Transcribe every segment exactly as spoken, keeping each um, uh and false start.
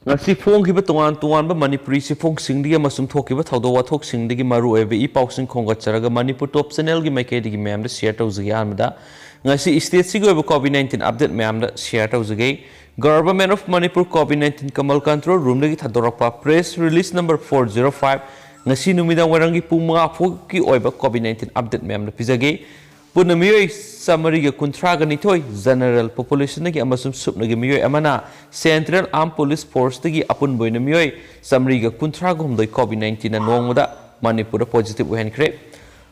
ꯉꯁꯤ ꯐꯣꯡꯈꯤꯕ ꯇꯣꯉꯥꯟ ꯇꯣꯉꯥꯟꯕ ꯃꯅꯤꯄꯨꯔꯤ ꯆꯦꯐꯣꯡꯁꯤꯡꯗꯒꯤ ꯑꯃꯁꯨꯡ ꯊꯣꯛꯈꯤꯕ ꯊꯧꯗꯣꯛ ꯋꯥꯊꯣꯛꯁꯤꯡꯗꯒꯤ ꯃꯔꯨ ꯑꯣꯏꯕ ꯏ ꯄꯥꯎꯁꯤꯡ ꯈꯣꯝꯒꯠꯆꯔꯒ ꯃꯅꯤꯄꯨꯔ ꯇꯣꯞ ꯆꯦꯅꯦꯜꯒꯤ ꯃꯥꯏꯀꯩꯗꯒꯤ ꯃꯌꯥꯝꯗ ꯁꯤꯌꯔ ꯇꯧꯖꯒꯦ꯫ ꯑꯍꯥꯟꯕꯗ ꯉꯁꯤ ꯁ꯭ꯇꯦꯠꯁꯤꯒꯤ ꯑꯣꯏꯕ ꯀꯣꯚꯤꯗ ꯅꯥꯏꯟꯇꯤꯟ ꯑꯞꯗꯦꯠ ꯃꯌꯥꯝꯗ ꯁꯤꯌꯔ ꯇꯧꯖꯒꯦ꯫ Government of Manipur COVID nineteen Kamal Control Roomꯗꯒꯤ ꯊꯥꯗꯣꯔꯛꯄ press release number four zero five, ꯉꯁꯤ ꯅꯨꯃꯤꯗꯥꯡ ꯋꯥꯏꯔꯝꯒꯤ ꯄꯨꯡ ꯃꯉꯥ ꯐꯥꯎꯒꯤ ꯑꯣꯏꯕ ꯀꯣꯚꯤꯗ ꯅꯥꯏꯟꯇꯤꯟ ꯑꯞꯗꯦꯠ ꯃꯌꯥꯝꯗ ꯄꯤꯖꯒꯦ꯫ ꯄꯨꯟꯅ ꯃꯤꯑꯣꯏ ꯆꯥꯃꯔꯤꯒ ꯀꯨꯟꯊ꯭ꯔꯥꯒ ꯅꯤꯊꯣꯏ General Populationꯗꯒꯤ ꯑꯃꯁꯨꯡ ꯁꯨꯞꯅꯒꯤ ꯃꯤꯑꯣꯏ ꯑꯃꯅ Central Armed Police Forceꯗꯒꯤ ꯑꯄꯨꯟꯕ ꯑꯣꯏꯅ ꯃꯤꯑꯣꯏ ꯆꯥꯃꯔꯤꯒ ꯀꯨꯟꯊ꯭ꯔꯥꯒ ꯍꯨꯝꯗꯣꯏ ꯀꯣꯚꯤꯗ ꯅꯥꯏꯟꯇꯤꯟꯅ ꯅꯣꯡꯃꯗ ꯃꯅꯤꯄꯨꯔꯗ ꯄꯣꯖꯤꯇꯤꯚ ꯑꯣꯏꯍꯟꯈ꯭ꯔꯦ꯫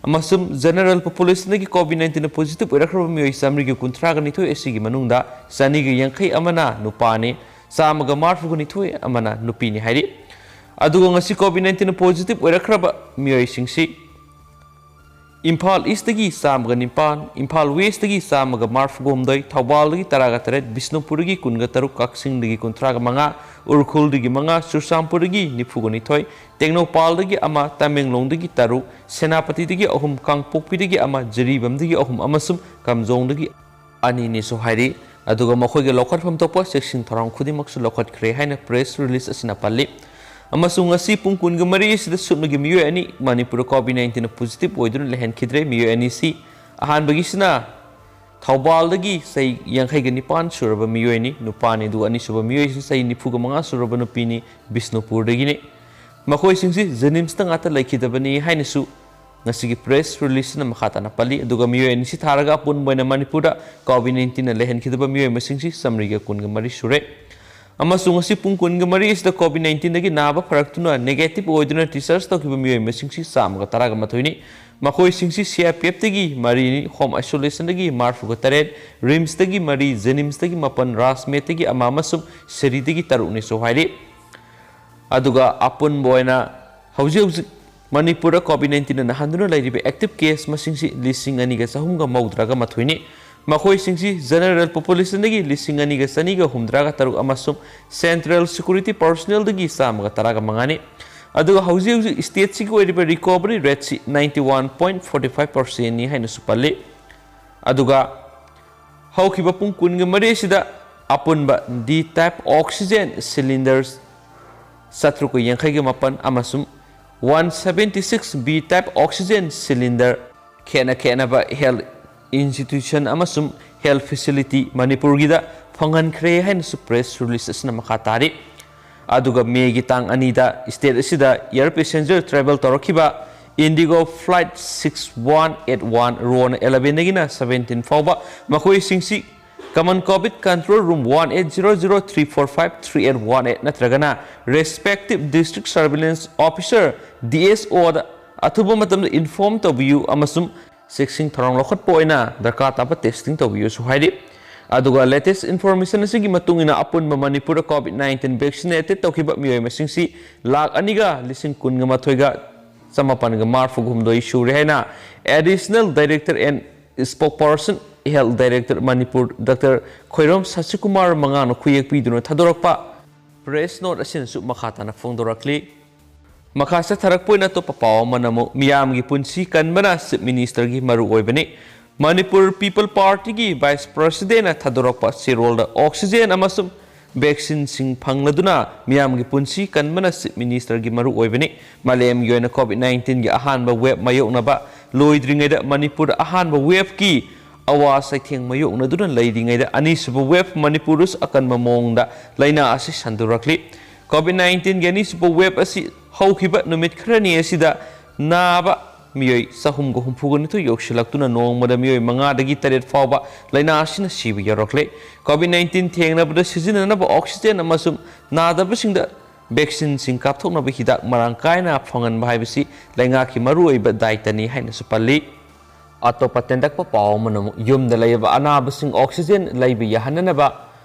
ꯑꯃꯁꯨꯡ General Populationꯗꯒꯤ ꯀꯣꯚꯤꯗ ꯅꯥꯏꯟꯇꯤꯟꯅ ꯄꯣꯖꯤꯇꯤꯚ ꯑꯣꯏꯔꯛꯈ꯭ꯔꯕ ꯃꯤꯑꯣꯏ ꯆꯥꯃꯔꯤꯒ ꯀꯨꯟꯊ꯭ꯔꯥꯒ ꯅꯤꯊꯣꯏ ꯑꯁꯤꯒꯤ ꯃꯅꯨꯡꯗ ꯆꯅꯤꯒ ꯌꯥꯡꯈꯩ ꯑꯃꯅ ꯅꯨꯄꯥꯅꯤ, ꯆꯥꯝꯃꯒ ꯃꯔꯤꯐꯨꯒ ꯅꯤꯊꯣꯏ ꯑꯃꯅ ꯅꯨꯄꯤꯅꯤ ꯍꯥꯏꯔꯤ꯫ ꯑꯗꯨꯒ ꯉꯁꯤ ꯀꯣꯚꯤꯗ ꯅꯥꯏꯟꯇꯤꯟꯅ ꯄꯣꯖꯤꯇꯤꯚ ꯑꯣꯏꯔꯛꯈ꯭ꯔꯕ ꯃꯤꯑꯣꯏꯁꯤꯡꯁꯤ ꯏꯝꯐꯥꯜ ꯏꯁꯇꯒꯤ ꯆꯥꯝꯃꯒ ꯅꯤꯄꯥꯟ, ꯏꯝꯐꯥꯜ ꯋꯦꯁꯇꯒꯤ ꯆꯥꯝꯃꯒ ꯃꯔꯤꯐꯨꯒ ꯍꯨꯝꯗꯣꯏ, ꯊꯧꯕꯥꯜꯗꯒꯤ ꯇꯔꯥꯒ ꯇꯔꯦꯠ, ꯕꯤꯁꯅꯨꯄꯨꯔꯗꯒꯤ ꯀꯨꯟꯒ ꯇꯔꯨꯛ, ꯀꯛꯆꯤꯡꯗꯒꯤ ꯀꯨꯟꯊ꯭ꯔꯥꯒ ꯃꯉꯥ, ꯎꯈ꯭ꯔꯨꯜꯗꯒꯤ ꯃꯉꯥ, ꯆꯨꯔꯆꯥꯟꯄꯨꯔꯗꯒꯤ ꯅꯤꯐꯨꯒ ꯅꯤꯊꯣꯏ, ꯇꯦꯡꯅꯧꯄꯥꯜꯗꯒꯤ ꯑꯃ, ꯇꯃꯦꯡꯂꯣꯡꯗꯒꯤ ꯇꯔꯨꯛ, ꯁꯦꯅꯥꯄꯇꯤꯗꯒꯤ ꯑꯍꯨꯝ, ꯀꯥꯡꯄꯣꯛꯄꯤꯗꯒꯤ ꯑꯃ, ꯖꯤꯔꯤꯕꯥꯝꯗꯒꯤ ꯑꯍꯨꯝ ꯑꯃꯁꯨꯡ ꯀꯥꯝꯖꯣꯡꯗꯒꯤ ꯑꯅꯤꯅꯤꯁꯨ ꯍꯥꯏꯔꯤ꯫ ꯑꯗꯨꯒ ꯃꯈꯣꯏꯒꯤ ꯂꯧꯈꯠꯐꯝ ꯊꯣꯛꯄ ꯆꯦꯛꯁꯤꯟ ꯊꯧꯔꯥꯡ ꯈꯨꯗꯤꯡꯃꯛꯁꯨ ꯂꯧꯈꯠꯈ꯭ꯔꯦ ꯍꯥꯏꯅ press release ꯑꯁꯤꯅ ꯄꯜꯂꯤ꯫ ꯑꯃꯁꯨꯡ ꯉꯁꯤ ꯄꯨꯡ ꯀꯨꯟꯒ ꯃꯔꯤ ꯑꯁꯤꯗ ꯁꯨꯞꯅꯒꯤ ꯃꯤꯑꯣꯏ ꯑꯅꯤ ꯃꯅꯤꯄꯨꯔꯗ ꯀꯣꯚꯤꯗ ꯅꯥꯏꯟꯇꯤꯟꯅ ꯄꯣꯖꯤꯇꯤꯚ ꯑꯣꯏꯗꯨꯅ ꯂꯩꯍꯟꯈꯤꯗ꯭ꯔꯦ꯫ ꯃꯤꯑꯣꯏ ꯑꯅꯤꯁꯤ ꯑꯍꯥꯟꯕꯒꯤꯁꯤꯅ ꯊꯧꯕꯥꯜꯗꯒꯤ ꯆꯍꯤ ꯌꯥꯡꯈꯩꯒ ꯅꯤꯄꯥꯟ ꯁꯨꯔꯕ ꯃꯤꯑꯣꯏꯅꯤ, ꯅꯨꯄꯥꯅꯤ, ꯑꯗꯨꯒ ꯑꯅꯤꯁꯨꯕ ꯃꯤꯑꯣꯏꯁꯤ ꯆꯍꯤ ꯅꯤꯐꯨꯒ ꯃꯉꯥ ꯁꯨꯔꯕ ꯅꯨꯄꯤꯅꯤ, ꯕꯤꯁꯅꯨꯄꯨꯔꯗꯒꯤꯅꯤ꯫ ꯃꯈꯣꯏꯁꯤꯡꯁꯤ JNIMSꯇ ꯉꯥꯛꯇ ꯂꯩꯈꯤꯗꯕꯅꯤ ꯍꯥꯏꯅꯁꯨ ꯉꯁꯤꯒꯤ press releaseꯅ ꯃꯈꯥ ꯇꯥꯅ ꯄꯜꯂꯤ꯫ ꯑꯗꯨꯒ ꯃꯤꯑꯣꯏ ꯑꯅꯤꯁꯤ ꯊꯥꯔꯒ ꯑꯄꯨꯟꯕ ꯑꯣꯏꯅ ꯃꯅꯤꯄꯨꯔꯗ ꯀꯣꯚꯤꯗ ꯅꯥꯏꯟꯇꯤꯟꯅ ꯂꯩꯍꯟꯈꯤꯗꯕ ꯃꯤꯑꯣꯏ ꯃꯁꯤꯡꯁꯤ ꯆꯥꯃꯔꯤꯒ ꯀꯨꯟꯒ ꯃꯔꯤ ꯁꯨꯔꯦ꯫ ꯑꯃꯁꯨꯡ ꯉꯁꯤ ꯄꯨꯡ ꯀꯨꯟꯒ ꯃꯔꯤ ꯑꯁꯤꯗ ꯀꯣꯚꯤꯗ ꯅꯥꯏꯟꯇꯤꯟꯗꯒꯤ ꯅꯥꯕ ꯐꯔꯛꯇꯨꯅ negative ꯑꯣꯏꯗꯨꯅ discharge ꯇꯧꯈꯤꯕ ꯃꯤꯑꯣꯏ ꯃꯁꯤꯡꯁꯤ ꯆꯥꯝꯃꯒ ꯇꯔꯥꯒ ꯃꯥꯊꯣꯏꯅꯤ꯫ ꯃꯈꯣꯏꯁꯤꯡꯁꯤ CRPFꯇꯒꯤ ꯃꯔꯤꯅꯤ, home isolationꯗꯒꯤ ꯃꯔꯤꯐꯨꯒ ꯇꯔꯦꯠ, RIMSꯇꯒꯤ ꯃꯔꯤ, JNIMSꯇꯒꯤ ꯃꯥꯄꯟ, RASMATꯇꯒꯤ ꯑꯃ ꯑꯃꯁꯨꯡ ꯁꯤꯔꯤꯗꯒꯤ ꯇꯔꯨꯛꯅꯤꯁꯨ ꯍꯥꯏꯔꯤ꯫ ꯑꯗꯨꯒ ꯑꯄꯨꯟꯕ ꯑꯣꯏꯅ ꯍꯧꯖꯤꯛ ꯍꯧꯖꯤꯛ ꯃꯅꯤꯄꯨꯔꯗ ꯀꯣꯚꯤꯗ ꯅꯥꯏꯟꯇꯤꯟꯅ ꯅꯥꯍꯟꯗꯨꯅ ꯂꯩꯔꯤꯕ active case ꯃꯁꯤꯡꯁꯤ ꯂꯤꯁꯤꯡ ꯑꯅꯤꯒ ꯆꯍꯨꯝꯒ ꯃꯧꯗ꯭ꯔꯥꯒ ꯃꯥꯊꯣꯏꯅꯤ꯫ ꯃꯈꯣꯏꯁꯤꯡꯁꯤ General Populationꯗꯒꯤ ꯂꯤꯁꯤꯡ ꯑꯅꯤꯒ ꯆꯅꯤꯒ ꯍꯨꯝꯗ꯭ꯔꯥꯒ ꯇꯔꯨꯛ ꯑꯃꯁꯨꯡ Central Security Personnelꯗꯒꯤ ꯆꯥꯝꯃꯒ ꯇꯔꯥꯒ ꯃꯉꯥꯅꯤ꯫ ꯑꯗꯨꯒ ꯍꯧꯖꯤꯛ ꯍꯧꯖꯤꯛ stateꯁꯤꯒꯤ ꯑꯣꯏꯔꯤꯕ recovery rateꯁꯤ ninety one point forty five percentꯅꯤ ꯍꯥꯏꯅꯁꯨ ꯄꯜꯂꯤ꯫ ꯑꯗꯨꯒ ꯍꯧꯈꯤꯕ ꯄꯨꯡ ꯀꯨꯟꯒ ꯃꯔꯤ ꯑꯁꯤꯗ ꯑꯄꯨꯟꯕ D type oxygen cylinders ꯆꯥꯇ꯭ꯔꯨꯛꯀ ꯌꯥꯡꯈꯩꯒ ꯃꯥꯄꯟ ꯑꯃꯁꯨꯡ one seventy six B type oxygen cylinder ꯈꯦꯠꯅ ꯈꯦꯠꯅꯕ health institution ꯑꯃꯁꯨꯡ health facility ꯃꯅꯤꯄꯨꯔꯒꯤꯗ ꯐꯪꯍꯟꯈ꯭ꯔꯦ ꯍꯥꯏꯅꯁꯨ press release ꯑꯁꯤꯅ ꯃꯈꯥ ꯇꯥꯔꯤ꯫ ꯑꯗꯨꯒ ꯃꯦꯒꯤ ꯇꯥꯡ ꯑꯅꯤꯗ state ꯑꯁꯤꯗ air passenger travel ꯇꯧꯔꯛꯈꯤꯕ Indigo flight six one eight one row elevenꯗꯒꯤꯅ seventeen ꯐꯥꯎꯕ ꯃꯈꯣꯏꯁꯤꯡꯁꯤ Common COVID Control Room one eight zero zero three four five three eight one eight ꯅꯠꯇ꯭ꯔꯒꯅ respective District Surveillance Officer, DSOꯗ ꯑꯊꯨꯕ ꯃꯇꯝꯗ inform ꯇꯧꯕꯤꯌꯨ ꯑꯃꯁꯨꯡ ꯆꯦꯛꯁꯤꯟ ꯊꯧꯔꯥꯡ ꯂꯧꯈꯠꯄ ꯑꯣꯏꯅ ꯗꯔꯀꯥꯔ ꯇꯥꯕ testing ꯇꯧꯕꯤꯌꯨꯁꯨ ꯍꯥꯏꯔꯤ꯫ ꯑꯗꯨꯒ latest information ꯑꯁꯤꯒꯤ ꯃꯇꯨꯡ ꯏꯟꯅ ꯑꯄꯨꯟꯕ ꯃꯅꯤꯄꯨꯔꯗ COVID nineteen vaccinated ꯇꯧꯈꯤꯕ ꯃꯤꯑꯣꯏ ꯃꯁꯤꯡꯁꯤ ꯂꯥꯈ ꯑꯅꯤꯒ ꯂꯤꯁꯤꯡ ꯀꯨꯟꯒ ꯃꯥꯊꯣꯏꯒ ꯆꯃꯥꯄꯟꯒ ꯃꯔꯤꯐꯨ ꯍꯨꯝꯗꯣꯏ ꯁꯨꯔꯦ ꯍꯥꯏꯅ Additional Director and Spokesperson Health Director Manipur doctor Khoirom Sashikumar ꯃꯉꯥꯅ ꯈꯨꯌꯦꯛ ꯄꯤꯗꯨꯅ ꯊꯥꯗꯣꯔꯛꯄ press note ꯑꯁꯤꯅꯁꯨ ꯃꯈꯥ ꯇꯥꯅ ꯐꯣꯡꯗꯣꯔꯛꯂꯤ꯫ ꯃꯈꯥ ꯆꯠꯊꯔꯛꯄ ꯑꯣꯏꯅ ꯑꯇꯣꯞꯄ ꯄꯥꯎ ꯑꯃꯅ ꯑꯃꯨꯛ ꯃꯤꯌꯥꯝꯒꯤ ꯄꯨꯟꯁꯤ ꯀꯟꯕꯅ Chief Ministerꯒꯤ ꯃꯔꯨ ꯑꯣꯏꯕꯅꯤ꯫ ꯃꯅꯤꯄꯨꯔ People Partyꯒꯤ Vice Presidentꯅ ꯊꯥꯗꯣꯔꯛꯄ ꯆꯦꯔꯣꯜꯗ oxygen ꯑꯃꯁꯨꯡ vaccineꯁꯤꯡ ꯐꯪꯂꯗꯨꯅ ꯃꯤꯌꯥꯝꯒꯤ ꯄꯨꯟꯁꯤ ꯀꯟꯕꯅ Chief Ministerꯒꯤ ꯃꯔꯨ ꯑꯣꯏꯕꯅꯤ꯫ ꯃꯥꯂꯦꯝꯒꯤ ꯑꯣꯏꯅ COVID nineteenꯒꯤ ꯑꯍꯥꯟꯕ wave ꯃꯥꯌꯣꯛꯅꯕ ꯂꯣꯏꯗ꯭ꯔꯤꯉꯩꯗ ꯃꯅꯤꯄꯨꯔꯗ ꯑꯍꯥꯟꯕ waveꯀꯤ ꯑꯋꯥ ꯆꯩꯊꯦꯡ ꯃꯥꯌꯣꯛꯅꯗꯨꯅ ꯂꯩꯔꯤꯉꯩꯗ ꯑꯅꯤꯁꯨꯕ wave ꯃꯅꯤꯄꯨꯔꯗꯁꯨ ꯑꯀꯟꯕ ꯃꯑꯣꯡꯗ ꯂꯥꯏꯅꯥ ꯑꯁꯤ ꯁꯟꯗꯣꯔꯛꯂꯤ꯫ COVID nineteenꯒꯤ ꯑꯅꯤꯁꯨꯕ wave ꯑꯁꯤ ꯍꯧꯈꯤꯕ ꯅꯨꯃꯤꯠ ꯈꯔꯅꯤ ꯑꯁꯤꯗ ꯅꯥꯕ ꯃꯤꯑꯣꯏ ꯆꯍꯨꯝꯒ ꯍꯨꯝꯐꯨꯒ ꯅꯤꯊꯣꯏ ꯌꯧꯁꯤꯜꯂꯛꯇꯨꯅ ꯅꯣꯡꯃꯗ ꯃꯤꯑꯣꯏ ꯃꯉꯥꯗꯒꯤ ꯇꯔꯦꯠ ꯐꯥꯎꯕ ꯂꯥꯏꯅꯥ ꯑꯁꯤꯅ ꯁꯤꯕ ꯌꯥꯎꯔꯛꯂꯦ꯫ COVID nineteen ꯊꯦꯡꯅꯕꯗ ꯁꯤꯖꯤꯟꯅꯅꯕ oxygen ꯑꯃꯁꯨꯡ ꯅꯥꯗꯕꯁꯤꯡꯗ vaccineꯁꯤꯡ ꯀꯥꯞꯊꯣꯛꯅꯕ ꯍꯤꯗꯥꯛ ꯃꯔꯥꯡ ꯀꯥꯏꯅ ꯐꯪꯍꯟꯕ ꯍꯥꯏꯕꯁꯤ ꯂꯩꯉꯥꯛꯀꯤ ꯃꯔꯨꯑꯣꯏꯕ ꯗꯥꯏꯇꯅꯤ ꯍꯥꯏꯅꯁꯨ ꯄꯜꯂꯤ꯫ ꯑꯇꯣꯞꯄ ꯇꯦꯟꯇꯛꯄ ꯄꯥꯎ ꯑꯃꯅ ꯑꯃꯨꯛ ꯌꯨꯝꯗ ꯂꯩꯔꯕ ꯑꯅꯥꯕꯁꯤꯡ oxygen ꯂꯩꯕ ꯌꯥꯍꯟꯅꯅꯕ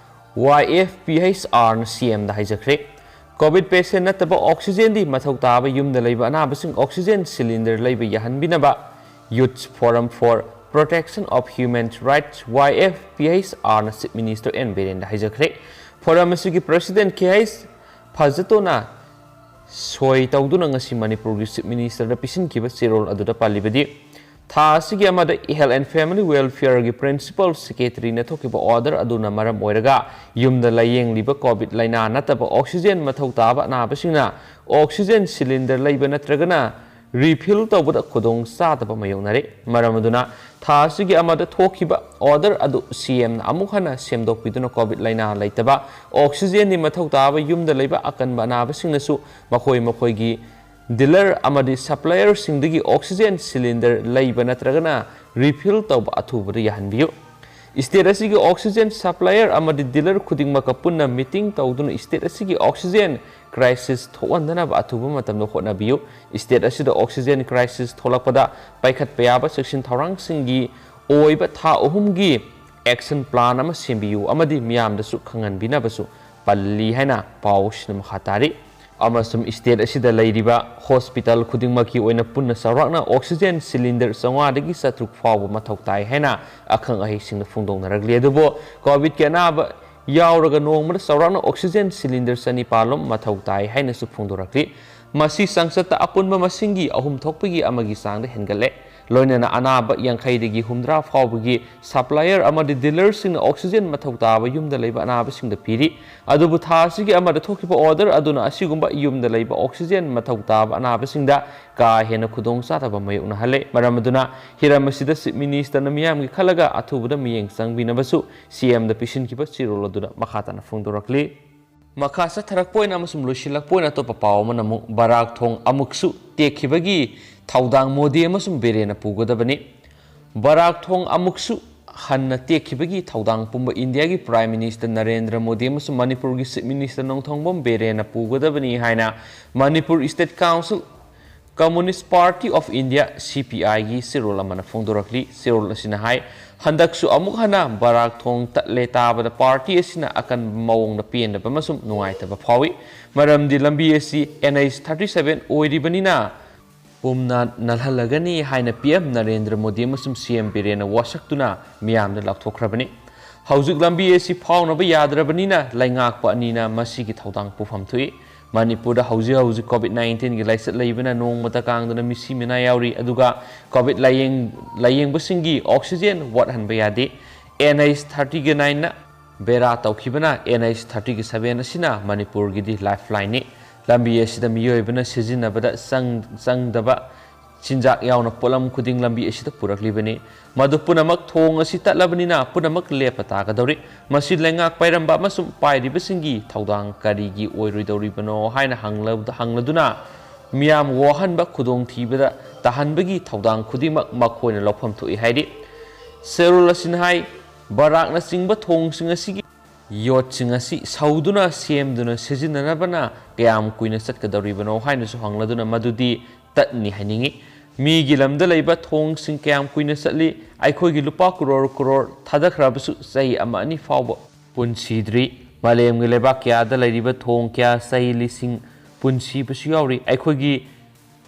YFPHRꯅ CMꯗ ꯍꯥꯏꯖꯈ꯭ꯔꯦ꯫ COVID patient ꯅꯠꯇꯕ oxygenꯗꯤ ꯃꯊꯧ ꯇꯥꯕ ꯌꯨꯝꯗ ꯂꯩꯕ ꯑꯅꯥꯕꯁꯤꯡ oxygen cylinder ꯂꯩꯕ ꯌꯥꯍꯟꯕꯤꯅꯕ Youth Forum for Protection of Human Rights, YFPHRꯅ Chief Minister N ꯕꯤꯔꯦꯟꯗ ꯍꯥꯏꯖꯈ꯭ꯔꯦ꯫ Forum ꯑꯁꯤꯒꯤ President KH ꯐꯖꯇꯣꯅ ꯁꯣꯏ ꯇꯧꯗꯨꯅ ꯉꯁꯤ ꯃꯅꯤꯄꯨꯔꯒꯤ Chief Ministerꯗ ꯄꯤꯁꯤꯟꯈꯤꯕ ꯆꯦꯔꯣꯜ ꯑꯗꯨꯗ ꯄꯜꯂꯤꯕꯗꯤ, ꯊꯥ ꯑꯁꯤꯒꯤ ꯑꯃꯗ Health and Family Welfare ꯒꯤ Principal Secretary ꯅ ꯊꯣꯛꯈꯤꯕ order ꯑꯗꯨꯅ ꯃꯔꯝ ꯑꯣꯏꯔꯒ ꯌꯨꯝꯗ ꯂꯥꯌꯦꯡꯂꯤꯕ COVID ꯂꯥꯏꯅꯥ ꯅꯠꯇꯕ oxygen ꯃꯊꯧ ꯇꯥꯕ ꯑꯅꯥꯕꯁꯤꯡꯅ oxygen cylinder ꯂꯩꯕ ꯅꯠꯇ꯭ꯔꯒꯅ refill ꯇꯧꯕꯗ ꯈꯨꯗꯣꯡ ꯆꯥꯗꯕ ꯃꯥꯌꯣꯛꯅꯔꯦ꯫ ꯃꯔꯝ ꯑꯗꯨꯅ ꯊꯥ ꯑꯁꯤꯒꯤ ꯑꯃꯗ ꯊꯣꯛꯈꯤꯕ order ꯑꯗꯨ C M ꯅ ꯑꯃꯨꯛ ꯍꯟꯅ ꯁꯦꯝꯗꯣꯛꯄꯤꯗꯨꯅ COVID ꯂꯥꯏꯅꯥ ꯂꯩꯇꯕ oxygen ꯒꯤ ꯃꯊꯧ ꯇꯥꯕ ꯌꯨꯝꯗ ꯂꯩꯕ ꯑꯀꯟꯕ ꯑꯅꯥꯕꯁꯤꯡꯅꯁꯨ ꯃꯈꯣꯏ ꯃꯈꯣꯏꯒꯤ dealer ꯑꯃꯗꯤ supplier ꯁꯤꯡꯗꯒꯤ oxygen cylinder ꯂꯩꯕ ꯅꯠꯇ꯭ꯔꯒꯅ refill ꯇꯧꯕ ꯑꯊꯨꯕꯗ ꯌꯥꯍꯟꯕꯤꯌꯨ꯫ State ꯑꯁꯤꯒꯤ oxygen supplier ꯑꯃꯗꯤ dealer ꯈꯨꯗꯤꯡꯃꯛꯀ ꯄꯨꯟꯅ meeting ꯇꯧꯗꯨꯅ state ꯑꯁꯤꯒꯤ oxygen crisis ꯊꯣꯛꯍꯟꯗꯅꯕ ꯑꯊꯨꯕ ꯃꯇꯝꯗ ꯍꯣꯠꯅꯕꯤꯌꯨ꯫ State ꯑꯁꯤꯗ oxygen crisis ꯊꯣꯛꯂꯛꯄꯗ ꯄꯥꯏꯈꯠꯄ ꯌꯥꯕ ꯆꯦꯛꯁꯤꯟ ꯊꯧꯔꯥꯡꯁꯤꯡꯒꯤ ꯑꯣꯏꯕ ꯊꯥ ꯑꯍꯨꯝꯒꯤ action plan ꯑꯃ ꯁꯦꯝꯕꯤꯌꯨ ꯑꯃꯗꯤ ꯃꯤꯌꯥꯝꯗꯁꯨ ꯈꯪꯍꯟꯕꯤꯅꯕꯁꯨ ꯄꯜꯂꯤ ꯍꯥꯏꯅ ꯄꯥꯎꯁꯤꯅ ꯃꯈꯥ ꯇꯥꯔꯤ꯫ ꯑꯃꯁꯨꯡ state ꯑꯁꯤꯗ ꯂꯩꯔꯤꯕ hospital ꯈꯨꯗꯤꯡꯃꯛꯀꯤ ꯑꯣꯏꯅ ꯄꯨꯟꯅ ꯆꯥꯎꯔꯥꯛꯅ oxygen cylinder ꯆꯥꯝꯃꯉꯥꯗꯒꯤ ꯆꯥꯇ꯭ꯔꯨꯛ ꯐꯥꯎꯕ ꯃꯊꯧ ꯇꯥꯏ ꯍꯥꯏꯅ ꯑꯈꯪ ꯑꯍꯩꯁꯤꯡꯅ ꯐꯣꯡꯗꯣꯛꯅꯔꯛꯂꯤ꯫ ꯑꯗꯨꯕꯨ COVID ꯀꯤ ꯑꯅꯥꯕ ꯌꯥꯎꯔꯒ ꯅꯣꯡꯃꯗ ꯆꯥꯎꯔꯥꯛꯅ oxygen cylinder ꯆꯅꯤꯄꯥꯜ ꯂꯣꯝ ꯃꯊꯧ ꯇꯥꯏ ꯍꯥꯏꯅꯁꯨ ꯐꯣꯡꯗꯣꯔꯛꯂꯤ꯫ ꯃꯁꯤ ꯆꯥꯡꯆꯠꯇ ꯑꯄꯨꯟꯕ ꯃꯁꯤꯡꯒꯤ ꯑꯍꯨꯝ ꯊꯣꯛꯄꯒꯤ ꯑꯃꯒꯤ ꯆꯥꯡꯗ ꯍꯦꯟꯒꯠꯂꯦ꯫ ꯂꯣꯏꯅꯅ ꯑꯅꯥꯕ ꯌꯥꯡꯈꯩꯗꯒꯤ ꯍꯨꯝꯗ꯭ꯔꯥ ꯐꯥꯎꯕꯒꯤ supplier ꯑꯃꯗꯤ dealer ꯁꯤꯡꯅ oxygen ꯃꯊꯧ ꯇꯥꯕ ꯌꯨꯝꯗ ꯂꯩꯕ ꯑꯅꯥꯕꯁꯤꯡꯗ ꯄꯤꯔꯤ꯫ ꯑꯗꯨꯕꯨ ꯊꯥ ꯑꯁꯤꯒꯤ ꯑꯃꯗ ꯊꯣꯛꯈꯤꯕ order ꯑꯗꯨꯅ ꯑꯁꯤꯒꯨꯝꯕ ꯌꯨꯝꯗ ꯂꯩꯕ oxygen ꯃꯊꯧ ꯇꯥꯕ ꯑꯅꯥꯕꯁꯤꯡꯗ ꯀꯥ ꯍꯦꯟꯅ ꯈꯨꯗꯣꯡ ꯆꯥꯗꯕ ꯃꯥꯌꯣꯛꯅꯍꯜꯂꯦ꯫ ꯃꯔꯝ ꯑꯗꯨꯅ ꯍꯤꯔꯝ ꯑꯁꯤꯗ Chief Minister ꯅ ꯃꯤꯌꯥꯝꯒꯤ ꯈꯜꯂꯒ ꯑꯊꯨꯕꯗ ꯃꯤꯠꯌꯦꯡ ꯆꯪꯕꯤꯅꯕꯁꯨ C M ꯗ ꯄꯤꯁꯤꯟꯈꯤꯕ ꯆꯦꯔꯣꯜ ꯑꯗꯨꯅ ꯃꯈꯥ ꯇꯥꯅ ꯐꯣꯡꯗꯣꯔꯛꯂꯤ꯫ ꯃꯈꯥ ꯆꯠꯊꯔꯛꯄ ꯑꯣꯏꯅ ꯑꯃꯁꯨꯡ ꯂꯣꯏꯁꯤꯜꯂꯛꯄ ꯑꯣꯏꯅ ꯑꯇꯣꯞꯄ ꯄꯥꯎ ꯑꯃꯅ ꯑꯃꯨꯛ ꯕꯔꯥꯛ ꯊꯣꯡ ꯑꯃꯨꯛꯁꯨ ꯇꯦꯛꯈꯤꯕꯒꯤ ꯊꯧꯗꯥꯡ ꯃꯣꯗꯤ ꯑꯃꯁꯨꯡ ꯕꯤꯔꯦꯟꯅ ꯄꯨꯒꯗꯕꯅꯤ꯫ ꯕꯔꯥꯛ ꯊꯣꯡ ꯑꯃꯨꯛꯁꯨ ꯍꯟꯅ ꯇꯦꯛꯈꯤꯕꯒꯤ ꯊꯧꯗꯥꯡ ꯄꯨꯝꯕ ꯏꯟꯗꯤꯌꯥꯒꯤ Prime Minister ꯅꯔꯦꯟꯗ꯭ꯔ ꯃꯣꯗꯤ ꯑꯃꯁꯨꯡ ꯃꯅꯤꯄꯨꯔꯒꯤ Chief Minister ꯅꯣꯡꯊꯣꯡꯕꯝ ꯕꯤꯔꯦꯟꯅ ꯄꯨꯒꯗꯕꯅꯤ ꯍꯥꯏꯅ Manipur State Council Communist Party of India, C P I ꯒꯤ ꯆꯦꯔꯣꯜ ꯑꯃꯅ ꯐꯣꯡꯗꯣꯔꯛꯂꯤ꯫ ꯆꯦꯔꯣꯜ ꯑꯁꯤꯅ ꯍꯥꯏ, ꯍꯟꯗꯛꯁꯨ ꯑꯃꯨꯛ ꯍꯟꯅ ꯕꯔꯥꯛ ꯊꯣꯡ ꯇꯠꯂꯦ ꯇꯥꯕꯗ party ꯑꯁꯤꯅ ꯑꯀꯟꯕ ꯃꯑꯣꯡꯗ ꯄꯦꯟꯗꯕ ꯑꯃꯁꯨꯡ ꯅꯨꯡꯉꯥꯏꯇꯕ ꯐꯥꯎꯏ꯫ ꯃꯔꯝꯗꯤ ꯂꯝꯕꯤ ꯑꯁꯤ N H thirty seven ꯑꯣꯏꯔꯤꯕꯅꯤꯅ ꯄꯨꯝꯅ ꯅꯜꯍꯜꯂꯒꯅꯤ ꯍꯥꯏꯅ P M ꯅꯔꯦꯟꯗ꯭ꯔ ꯃꯣꯗꯤ ꯑꯃꯁꯨꯡ C M ꯕꯤꯔꯦꯟꯅ ꯋꯥꯁꯛꯇꯨꯅ ꯃꯤꯌꯥꯝꯗ ꯂꯥꯎꯊꯣꯛꯈ꯭ꯔꯕꯅꯤ꯫ ꯍꯧꯖꯤꯛ ꯂꯝꯕꯤ ꯑꯁꯤ ꯐꯥꯎꯅꯕ ꯌꯥꯗ꯭ꯔꯕꯅꯤꯅ ꯂꯩꯉꯥꯛꯄ ꯑꯅꯤꯅ ꯃꯁꯤꯒꯤ ꯊꯧꯗꯥꯡ ꯄꯨꯐꯝ ꯊꯣꯛꯏ꯫ ꯃꯅꯤꯄꯨꯔꯗ ꯍꯧꯖꯤꯛ ꯍꯧꯖꯤꯛ ꯀꯣꯚꯤꯗ ꯅꯥꯏꯟꯇꯤꯟꯒꯤ ꯂꯥꯏꯆꯠ ꯂꯩꯕꯅ ꯅꯣꯡꯃꯇ ꯀꯥꯡꯗꯅ ꯃꯤꯁꯤ ꯃꯤꯅꯥ ꯌꯥꯎꯔꯤ꯫ ꯑꯗꯨꯒ ꯀꯣꯚꯤꯗ ꯂꯥꯌꯦꯡ-, ꯂꯥꯌꯦꯡꯕꯁꯤꯡꯒꯤ ꯑꯣꯛꯁꯤꯖꯦꯟ ꯋꯥꯠꯍꯟꯕ ꯌꯥꯗꯦ꯫ ꯑꯦꯟ ꯑꯩꯆ ꯊꯥꯔꯇꯤꯒ ꯅꯥꯏꯟꯅ ꯕꯦꯔꯥ ꯇꯧꯈꯤꯕꯅ ꯑꯦꯟ ꯑꯩꯆ ꯊꯥꯔꯇꯤꯒ ꯁꯚꯦꯟ ꯑꯁꯤꯅ ꯃꯅꯤꯄꯨꯔꯒꯤꯗꯤ ꯂꯥꯏꯐ ꯂꯥꯏꯟꯅꯤ꯫ ꯂꯝꯕꯤ ꯑꯁꯤꯗ ꯃꯤꯑꯣꯏꯕꯅ ꯁꯤꯖꯤꯟꯅꯕꯗ ꯆꯪ-, ꯆꯪꯗꯕ ꯆꯤꯟꯖꯥꯛ ꯌꯥꯎꯅ ꯄꯣꯠꯂꯝ ꯈꯨꯗꯤꯡ ꯂꯝꯕꯤ ꯑꯁꯤꯗ ꯄꯨꯔꯛꯂꯤꯕꯅꯤ꯫ ꯃꯗꯨ ꯄꯨꯝꯅꯃꯛ ꯊꯣꯡ ꯑꯁꯤ ꯇꯠꯂꯕꯅꯤꯅ ꯄꯨꯝꯅꯃꯛ ꯂꯦꯞꯄ ꯇꯥꯒꯗꯧꯔꯤ꯫ ꯃꯁꯤ ꯂꯩꯉꯥꯛ ꯄꯥꯏꯔꯝꯕ ꯑꯃꯁꯨꯡ ꯄꯥꯏꯔꯤꯕꯁꯤꯡꯒꯤ ꯊꯧꯗꯥꯡ ꯀꯔꯤꯒꯤ ꯑꯣꯏꯔꯣꯏꯗꯧꯔꯤꯕꯅꯣ ꯍꯥꯏꯅ ꯍꯪꯂ-, ꯍꯪꯂꯗꯨꯅ ꯃꯤꯌꯥꯝ ꯋꯥꯍꯟꯕ ꯈꯨꯗꯣꯡꯊꯤꯕꯗ ꯇꯥꯍꯟꯕꯒꯤ ꯊꯧꯗꯥꯡ ꯈꯨꯗꯤꯡꯃꯛ ꯃꯈꯣꯏꯅ ꯂꯧꯐꯝ ꯊꯣꯛꯏ ꯍꯥꯏꯔꯤ꯫ ꯁꯦꯔꯨꯜ ꯑꯁꯤꯅ ꯍꯥꯏ, ꯕꯔꯥꯛꯅꯆꯤꯡꯕ ꯊꯣꯡꯁꯤꯡ ꯑꯁꯤꯒꯤ ꯌꯣꯠꯁꯤꯡ ꯑꯁꯤ ꯁꯧꯗꯨꯅ ꯁꯦꯝꯗꯨꯅ ꯁꯤꯖꯤꯟꯅꯅꯕꯅ ꯀꯌꯥꯝ ꯀꯨꯏꯅ ꯆꯠꯀꯗꯧꯔꯤꯕꯅꯣ ꯍꯥꯏꯅꯁꯨ ꯍꯪꯂꯗꯨꯅ ꯃꯗꯨꯗꯤ ꯇꯠꯅꯤ ꯍꯥꯏꯅꯤꯡꯏ꯫ ꯃꯤꯒꯤ ꯂꯝꯗ ꯂꯩꯕ ꯊꯣꯡꯁꯤꯡ ꯀꯌꯥꯝ ꯀꯨꯏꯅ ꯆꯠꯂꯤ? ꯑꯩꯈꯣꯏꯒꯤ ꯂꯨꯄꯥ ꯀ꯭ꯔꯣꯔ ꯀ꯭ꯔꯣꯔ ꯊꯥꯗꯈ꯭ꯔꯕꯁꯨ ꯆꯍꯤ ꯑꯃ ꯑꯅꯤ ꯐꯥꯎꯕ ꯄꯨꯟꯁꯤꯗ꯭ꯔꯤ꯫ ꯃꯥꯂꯦꯝꯒꯤ ꯂꯩꯕꯥꯛ ꯀꯌꯥꯗ ꯂꯩꯔꯤꯕ ꯊꯣꯡ ꯀꯌꯥ ꯆꯍꯤ ꯂꯤꯁꯤꯡ ꯄꯨꯟꯁꯤꯕꯁꯨ ꯌꯥꯎꯔꯤ꯫ ꯑꯩꯈꯣꯏꯒꯤ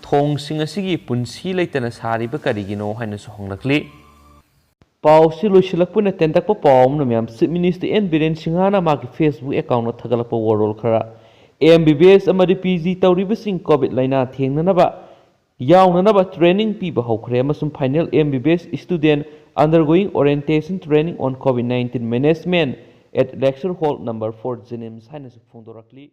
ꯊꯣꯡꯁꯤꯡ ꯑꯁꯤꯒꯤ ꯄꯨꯟꯁꯤ ꯂꯩꯇꯅ ꯁꯥꯔꯤꯕ ꯀꯔꯤꯒꯤꯅꯣ ꯍꯥꯏꯅꯁꯨ ꯍꯪꯂꯛꯂꯤ꯫ ꯄꯥꯎꯁꯤ ꯂꯣꯏꯁꯤꯜꯂꯛꯄ ꯑꯣꯏꯅ ꯇꯦꯟꯇꯛꯄ ꯄꯥꯎ ꯑꯃꯅ ꯃꯌꯥꯝ, ꯆꯤꯐ ꯃꯤꯅꯤꯁꯇꯔ ꯑꯦꯟ ꯕꯤꯔꯦꯟ ꯁꯤꯡꯍꯅ ꯃꯥꯒꯤ ꯐꯦꯁꯕꯨꯛ ꯑꯦꯀꯥꯎꯟꯗ ꯊꯥꯒꯠꯂꯛꯄ ꯋꯥꯔꯣꯜ ꯈꯔ꯫ ꯑꯦꯝ ꯕꯤ ꯕꯤ ꯑꯦꯁ ꯑꯃꯗꯤ ꯄꯤ ꯖꯤ ꯇꯧꯔꯤꯕꯁꯤꯡ ꯀꯣꯚꯤꯗ ꯂꯥꯏꯅꯥ ꯊꯦꯡꯅꯅꯕ ꯌꯥꯎꯅꯅꯕ ꯇ꯭ꯔꯦꯅꯤꯡ ꯄꯤꯕ ꯍꯧꯈ꯭ꯔꯦ ꯑꯃꯁꯨꯡ final M B B S student undergoing orientation training on COVID nineteen management at lecture hall number four JNIMS ꯍꯥꯏꯅꯁꯨ ꯐꯣꯡꯗꯣꯔꯛꯂꯤ꯫